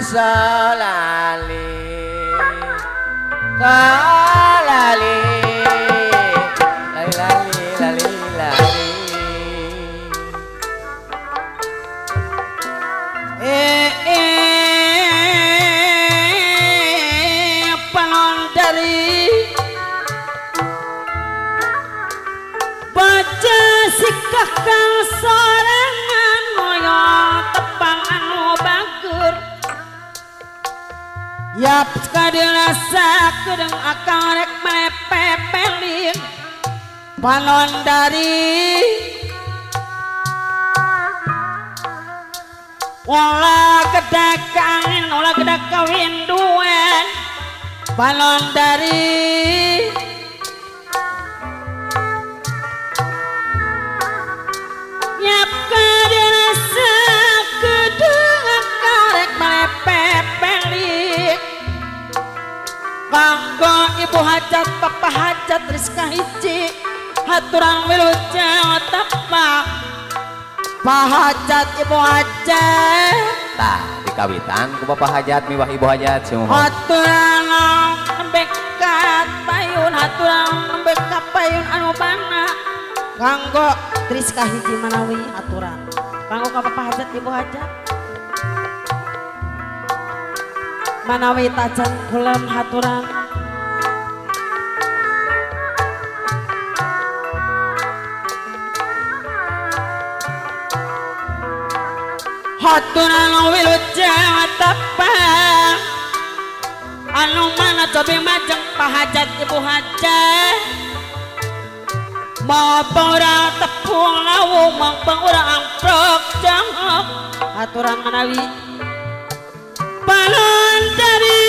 Salali salali lali lali lali panon dari baca sikah kang sorangan moyo tepang anu bager. Yap kadirasa kedeng akang rek mepepeling panon dari olah kedak angin olah kedak kawin duen panon dari yap kadirasa kedeng akang rek mepepeling kanggo ibu hajat papa hajat Rizka hiji haturang wilujeng tepak pahajat ibu hajat tah dikawitan ku bapak hajat miwah ibu hajat semua haturang nembe payun haturang nembe payun anu bana kanggo Rizka hiji manawi haturang kanggo ka bapak hajat ibu hajat manawi tajan kulem haturan haturan wilujeng tepang anu mana cobi majeng pahajat ibu hajat mau pangurang tepung lawung mau pangurang amprok jangok haturan manawi panon dari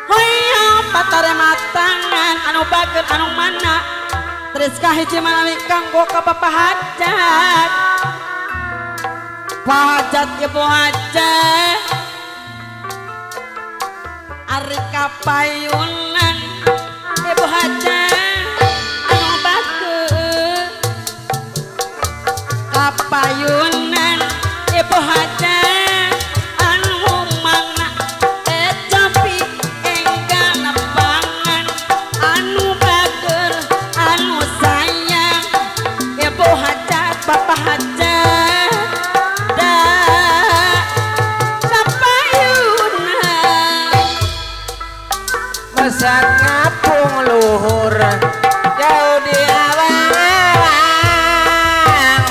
hoyong patare matangan anu bager anu mana Rizka hiji manawi kanggo ka bapak hajat pahajat ibu hajat ari kapayunan ibu hajat anu bager kapayunan ibu hajat bapak hajat dah sapayunan mesat ngapung luhur jauh di awang-awang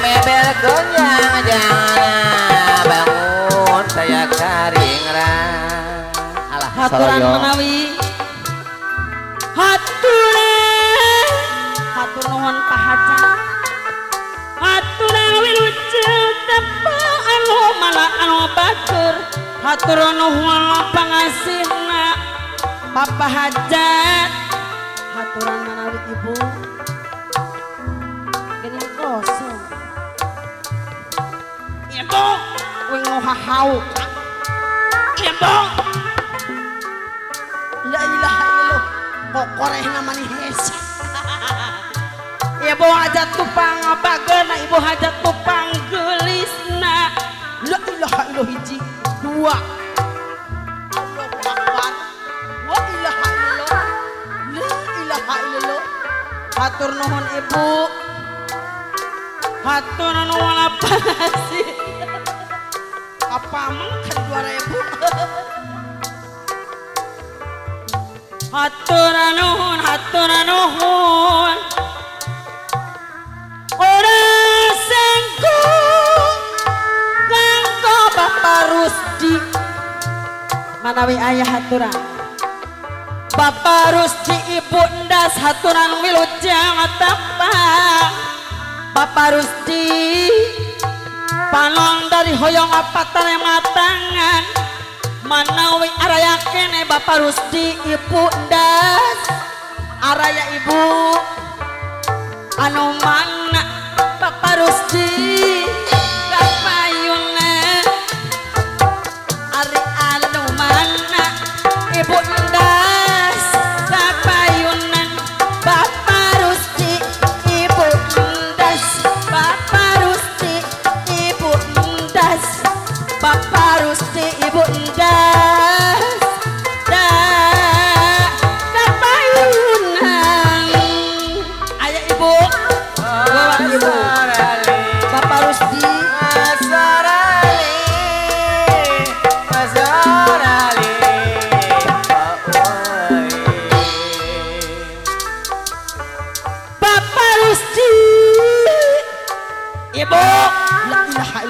mebel gonjang jangan bangun saya karingrang alah haturan manawi haturan hatur nuhun pahajat haturang wilujeng tepang anu mala anu batur hatur nuhun pangasihna papa hajat haturan manawi ibu geuning kosong ibu wing hahau ibu la ilaha illallah kokorehna mani hese. Ibu hajat tupang bageuna ibu hajat tupang geulisna la ilaha illallah hiji dua Allahu akbar wa ilaha illallah la ilaha illallah hatur nuhun ibu hatur nuhun pangasih apa mangkan 2000 hatur nuhun hatur nuhun ora sanggup kanggo Bapak Rusdi manawi ayah haturan Bapak Rusdi ibu endas haturan wilujeng tepang Bapak Rusdi panon dari hoyong apatare matangan manawi araya kene Bapak Rusdi ibu endas araya ibu anu mana Bapak Rusdi kapayungan ari anu mana ibu endas kapayunan Bapak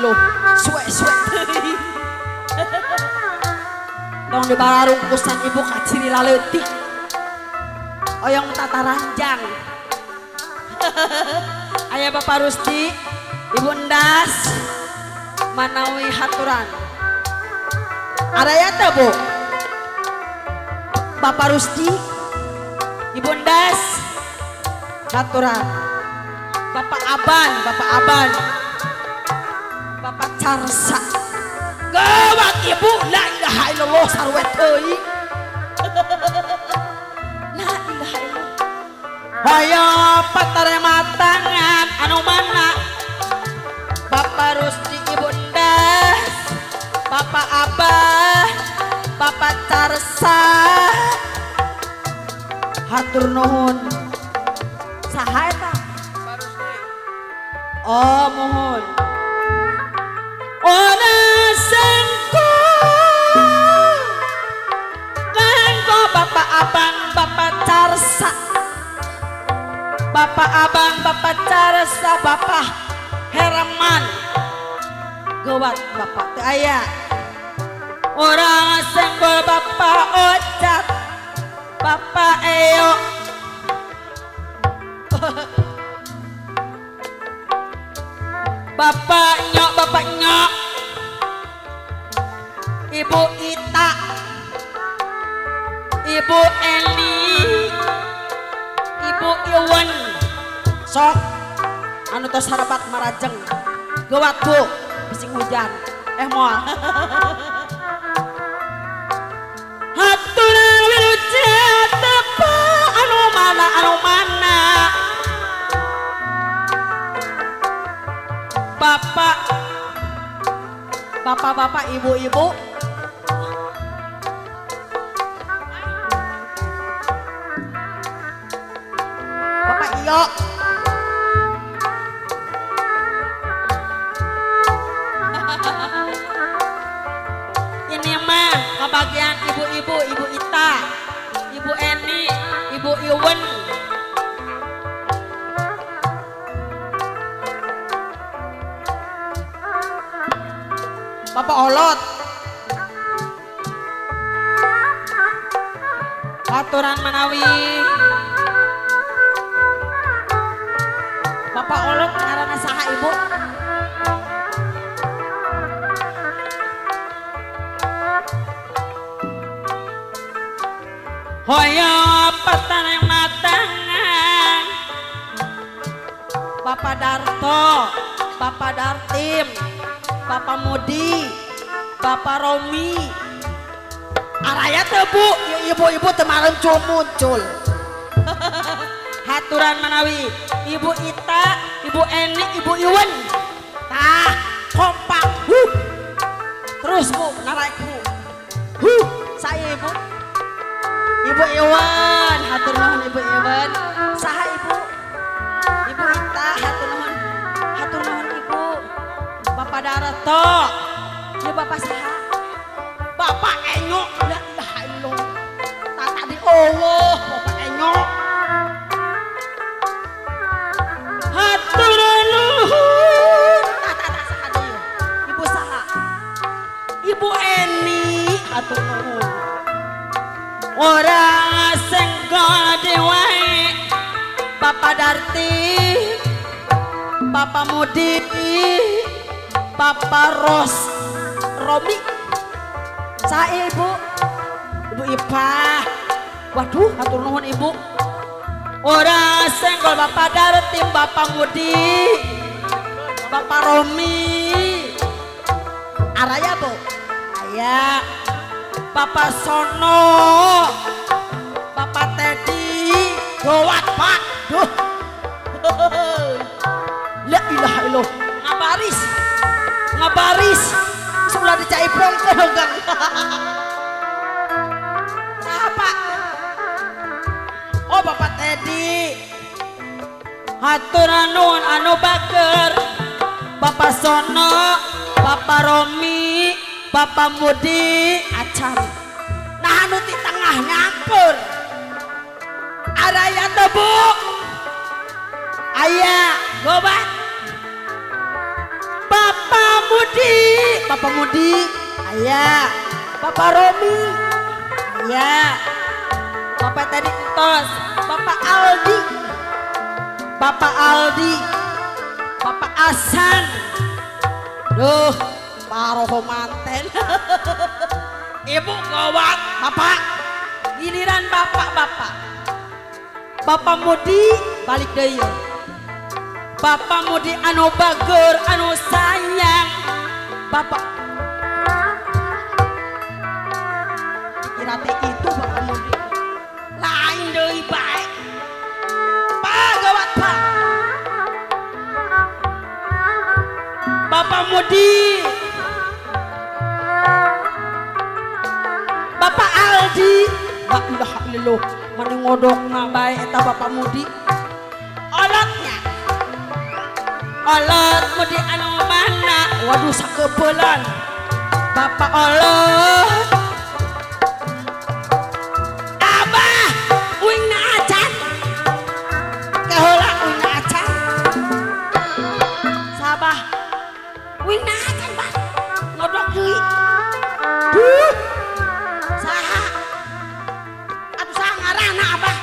illallah suwe-suwe teuing. Tong dibarungkusan ibu kaciri laleutik. Oyong tata ranjang. Aya Bapak Rusti, Ibu Endas, manawi haturan. Araya teh Bu? Bapak Rusti, Ibu Endas, haturan. Bapak Aban, Bapak Aban, Bapak Carsa. Gawat ibu, la ilaha illallah sarwet euy. La ilaha illallah. Hoyo patarematangan anu mana? Bapak Rusti, Ibu Endas, Bapak Abah, Bapak Carsa. Hatur nuhun. Saha eta? Oh mohon. Ora sengko kanggo Bapak Abang, Bapak Carsa. Bapak Abang, Bapak Carsa, Bapak Herman. Gawat Bapak teu aya. Ora senggol Bapak Ocat, Bapak Eyo. Bapak Nyok, Bapak Nyok, Ibu Ita, Ibu Eli, Ibu Iwan. Sok anu tos harapat marajeng. Gawat Bu, bising hujan. Moal. Haturan wilujeng tepa anu mana anu mana. Bapak, bapak-bapak, ibu-ibu, Bapak Iyo, ini mah kebagian ibu-ibu, Ibu Ita, Ibu Eni, Ibu Iwen. Bapak Olot, aturan manawi. Bapak Olot ngaranna saha ibu? Hoyo pataneng matangan. Bapak Darto, Bapak Dartim, Bapak Mudi, Bapak Romi. Araya teu Bu, ibu-ibu teu marencul muncul. Haturan manawi Ibu Ita, Ibu Eni, Ibu Iwan. Tah, kompak. Huh. Terus Bu, naraik Bu. Huh, saya Ibu. Ibu Iwan, hatur nuhun Ibu Iwan. Saha Ibu? Ibu Ita, hatur nuhun. Hatur nuhun Ibu. Bapak Darto, ya Bapak saha? Bapak Enyok, la ilaha illallah. Tata di Allah, Bapak Enyok. Hatur nuhun. Tata saha deui? Ibu saha? Ibu Eni, hatur nuhun. Ora senggol dewae, Bapak Darti, Bapak Mudi, Bapak Ros Romi. Saya Ibu, Ibu Ipah. Waduh, hatur nuhun Ibu. Ora senggol Bapak Dartim, Bapak Mudi, Bapak Romi. Araya Bu? Aya. Bapak Sono, Bapak Teddy, gawat Pak. Duh. La ilaha illallah. Ngabaris. Ngabaris. Sudah dicaipong ke gang. Nah, Pak. Oh, Bapak Teddy. Hatur nuhun anu baker. Bapak Sono, Bapak Romi, Bapak Mudi, acan. Nah anu di tengah nyampur. Araya teu Bu? Aya, gobat. Bapak Mudi. Mudi, Bapak Mudi, ayah, Bapak Romi, ayah, Bapak tadi entos, Bapak Aldi, Bapak Aldi, Bapak Asan, duh, paroho manten, ibu gawat, Bapak, giliran bapak-bapak, Bapak Mudi balik deui. Bapak Mudi anu bager anu sayang Bapak dikira teh itu Bapak Mudi lain deui bae Pak gawat Pak Bapak Mudi Bapak Aldi la ilaha illallah mani ngodokna bae eta Bapak Mudi olotnya olot mudi anu mana waduh sakepelan Bapak olot Abah uingna acan keheula uingna acan sabah uingna acan bah ngodok deui duh saha atuh saha ngaranna Abah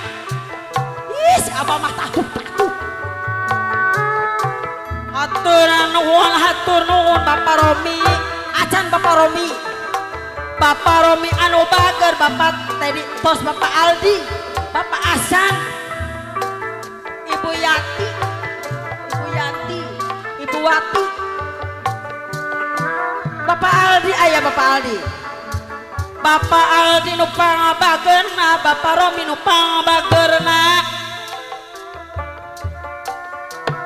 ih si Abah mah tahu. Hatur nuhun, hatur nuhun Bapak Romi, acan Bapak Romi, Bapak Romi anu bager, Bapak Teddy tos, Bapak Aldi, Bapak Asan, Ibu Yati, Ibu Yanti, Ibu Wati, Bapak Aldi ayah Bapak Aldi, Bapak Aldi nu pangabagerna, Bapak Romi nu pangabagerna,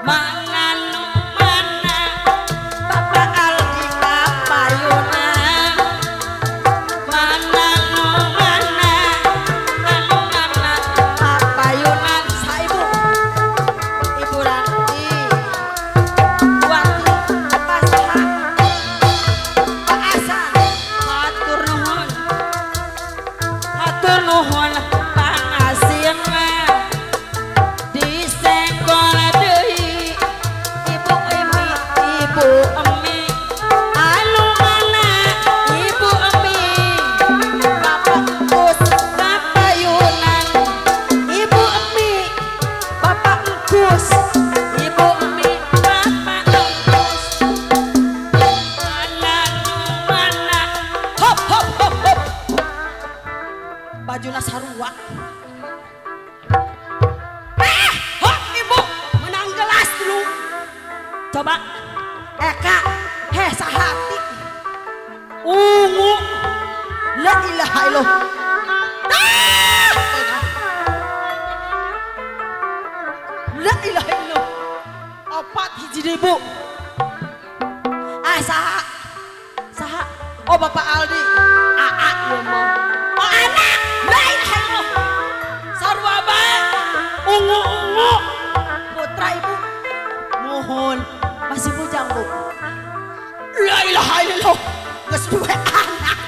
mana nu mana Bapak Aldi kapayunan, mana nu mana anu mana kapayunan saibu Ibu Ranti Wati Pak Saha Pak Asan hatur nuhun hatur nuhun pangasieuna disenggol deui Ibu Emi Ibu Emi anu mana Ibu Emi Bapak Engkus kapayunan Ibu Emi Bapak Engkus Ibu Emi Bapak Engkus mana nu mana hop hop hop hop bajuna sarua ah hop ibu menang gelas dulu coba Eka heh sahati ungu la ilaha illallah ah! La ilaha illallah opat hiji deui bu ah saha saha oh Bapak Aldi aa ieu mah oh anak la ilaha illallah sarua bae ungu ungu putra ibu mohon masih bujang bu la ilaha illallah geus duwe anak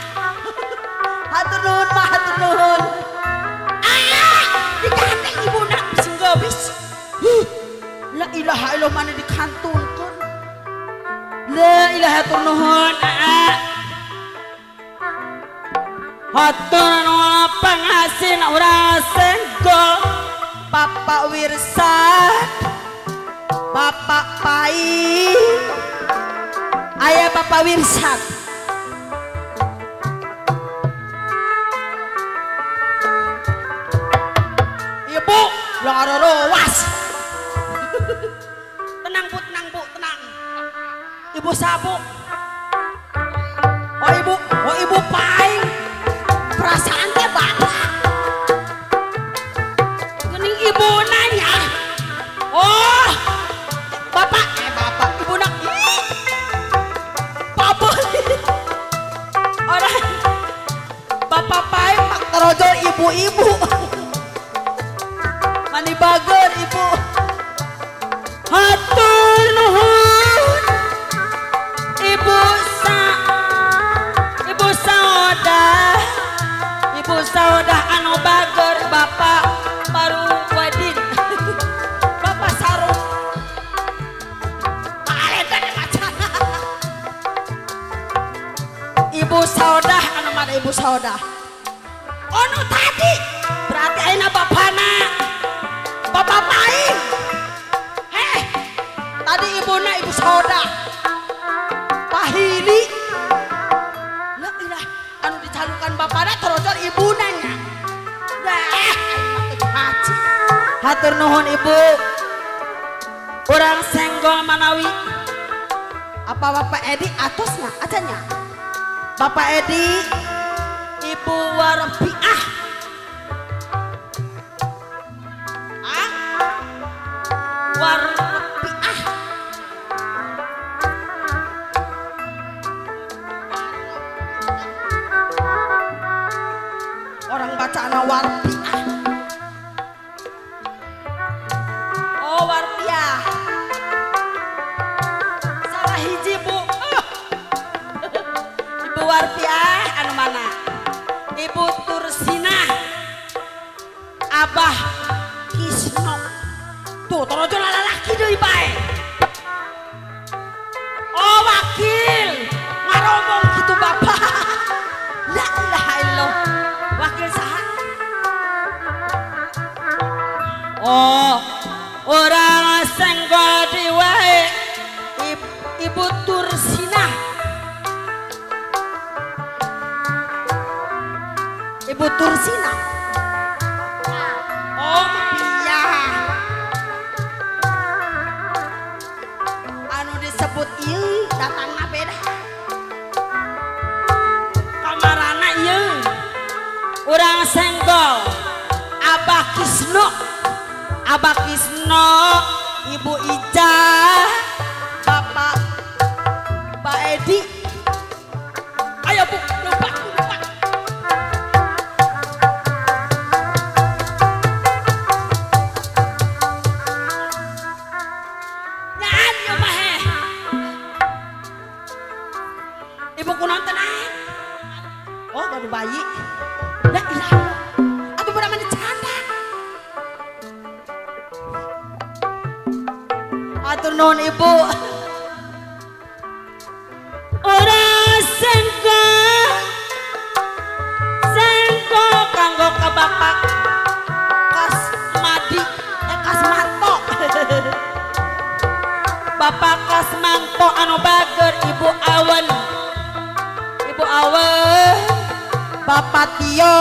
hatur nuhun mah hatur nuhun ah digandeng ibuna bisi geus la ilaha illallah mana dikantunkeun la ilaha hatur nuhun aa hatur nuhun pangasin urang senggol Bapak Wirsan Bapak Pai ayah Bapak Wirsan ibu rowas tenang bu tenang bu tenang ibu sabu oh ibu Pai perasaan teh bapak gening ibu nanya oh bapak bapak ibu nak papa orang bapak Pai pak terojol ibu-ibu mani bager ibu hatur nuhun ibu sa ibu saodah ibu saodah anu bager bapak baru wadin bapak sarung. Soda. Oh nu tadi berarti ayeuna bapana. Bapak paing. Heh. Tadi ibuna Ibu Soda. Pahili. La ilah anu dicalukan bapana torojol ibuna nya. Dah aing mah teu haji. Hatur nuhun Ibu. Urang senggol manawi. Apa Bapak Edi atosnya acanya? Bapak Edi, Ibu Warpiah. Ah? Warpiah. Orang bacaan Warpiah. Oh, Warpiah. Salah hiji, Bu. Ibu Warpiah anu mana? Ibu Tursinah. Abah Kisno. Tuh, torojo lalaki deui bae. Oh, wakil. Ngaromong kitu bapak. La ilaha illallah. Wakil saha? Oh, orang senggol diwae. Ibu Tursinah. Ibu Tursinah. Oh, iya. Anu disebut ieu datangna beda. Kamarana ieu. Urang senggol Abah Kisno. Abah Kisno, Ibu Ija, Bapak Pak Edi. Ayo Bu, lupa, lupa. Nyaan ieu mah heh. Ibu kunaon teh naek? Oh, gaduh bayi. La ilaha illallah. Atuh budak mah dicanda. Atur nuhun Ibu. Urang senggol senggol kanggo ka Bapak Kasmadi, Kasmanto. Bapak Kasmanto anu bager, Ibu Awen. Ibu Awen, Bapak Tio.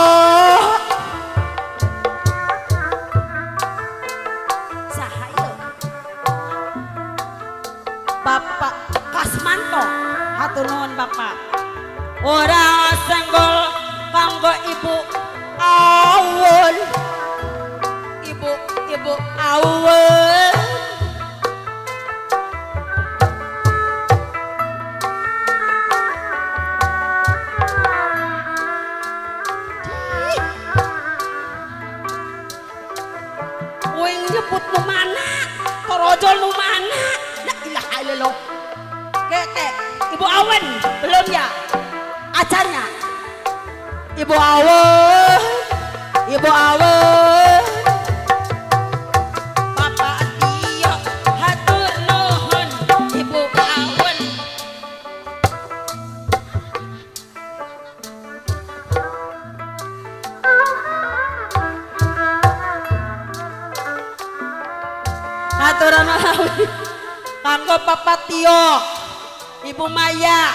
Saha ieu? Bapak Kasmanto. Hatur nuhun Bapak. Urang senggol kanggo Ibu Awen. Ibu Ibu Awen. Uing nyebut nu mana? Torojol nu mana? La ilaha illallah. Keke, Ibu Awen belum ya? Acarnya. Ibu Awen, Ibu Awen. Bapak Tio hatur nuhun Ibu Awen. Haturan nuhun kanggo Bapak Tio, Ibu Maya,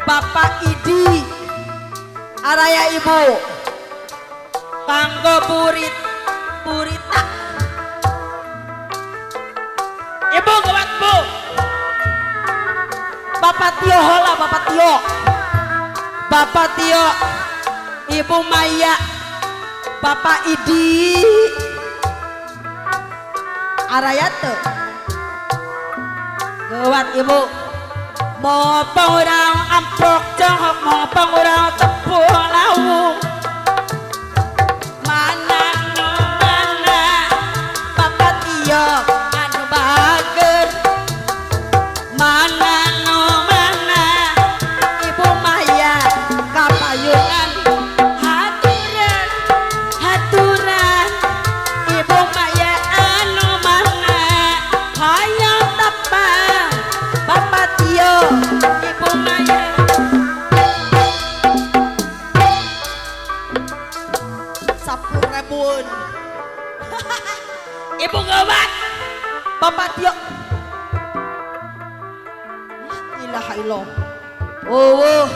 Bapak Idi, araya Ibu, kanggo Burit, Burita. Ibu gawat Bu. Bapak Tio hola Bapak Tio. Bapak Tio, Ibu Maya, Bapak Idi, araya tuh. Gawat Ibu. Mau pangurang amprok jonghok, mau pangurang tepung lawung. Mana nu mana Bapak Tio anu bager. Mana nu mana Ibu Maya kapayungan. Haturan haturan Ibu Maya anu mana hayang tepang Bapak Tio, Ibu Maya. Ibu Gawat, Bapak Tio. La ilaha illallah. Oh,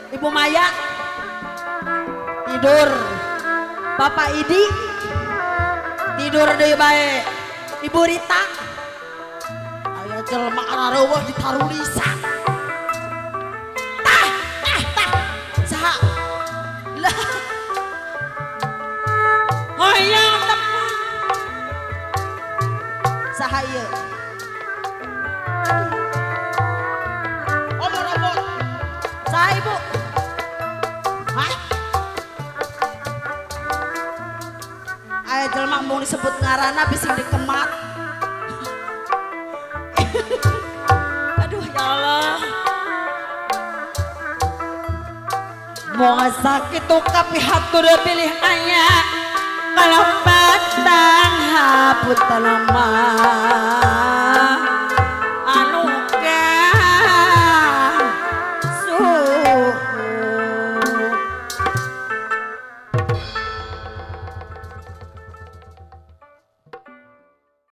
Ibu Maya tidur. Bapak Idi tidur deui bae. Ibu Rita aya jelema arareuweuh ditarulisan. Tah, tah, tah. Saha? Lah. Hoyong tepang. Saha ieu? Omor-omor. Saha ibu? Hah? Aya jelema embung disebut ngaranna bisi dikemat. Aduh ya Allah. Moal sakitu kapihatur pilih aya kalau patang hapunten mah.